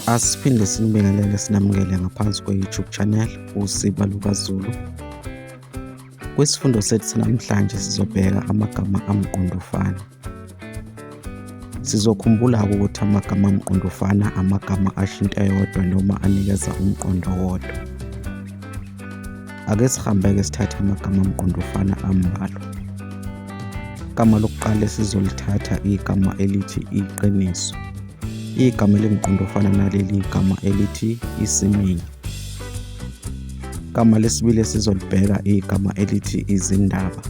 Asiphinde sinibingelele sinamukele ngaphansi kwe-YouTube channel uSiba LukaZulu. Kwisifundo sethu sanamhlanje sizobheka amagama amqondofana. Sizokhumbula-ke ukuthi amagama amqondofana amagama asho into eyodwa noma anikeza umqondo owodwa. Ake sihambe-ke sithathe amagama amqondofana ambalwa. Igama lokuqala esizolithatha igama elithi iqiniso. Igama elimqondo ofana naleli igama elithi isiminya. Igama lesibili esizolibheka igama elithi izindaba.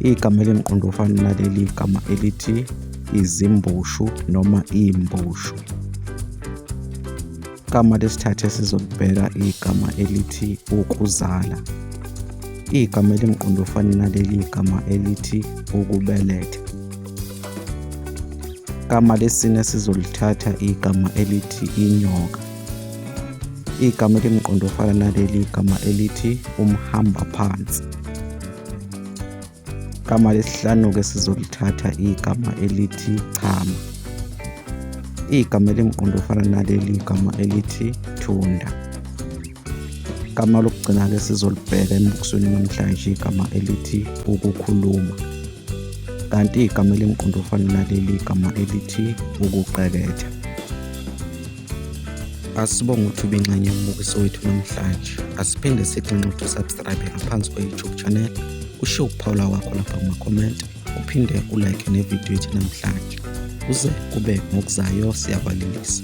Igama elimqondo ofana naleli igama elithi izimbushu noma imbushu. Igama lesithathu esizolibheka igama elithi ukuzala. Igama elimqondo ofana naleli igama elithi ukubeletha. Igama lesine sizolithatha igama elithi inyoka. Igama elimqondo ofana naleli igama elithi umhamba phansi. Igama lesihlanu-ke sizolithatha igama elithi chama. Igama elimqondo ofana naleli igama elithi thunda. Igama lokugcina-ke sizolibheka embukisweni namhlanje igama elithi ukukhuluma. Kanti igama elimqondo ofana naleli igama elithi ukuqeketha. Asibonge ukuthi ubingxenye yombukiso wethu namhlanje. Asiphinde sigxinxe ukuthi usubscribe ngaphansi kwe-YouTube channel, ushiye ukuphawula kwakho lapha kuma-comment, uphinde ulike nevidiyo yethu namhlanje. Kuze kube ngokuzayo siyavalelisa.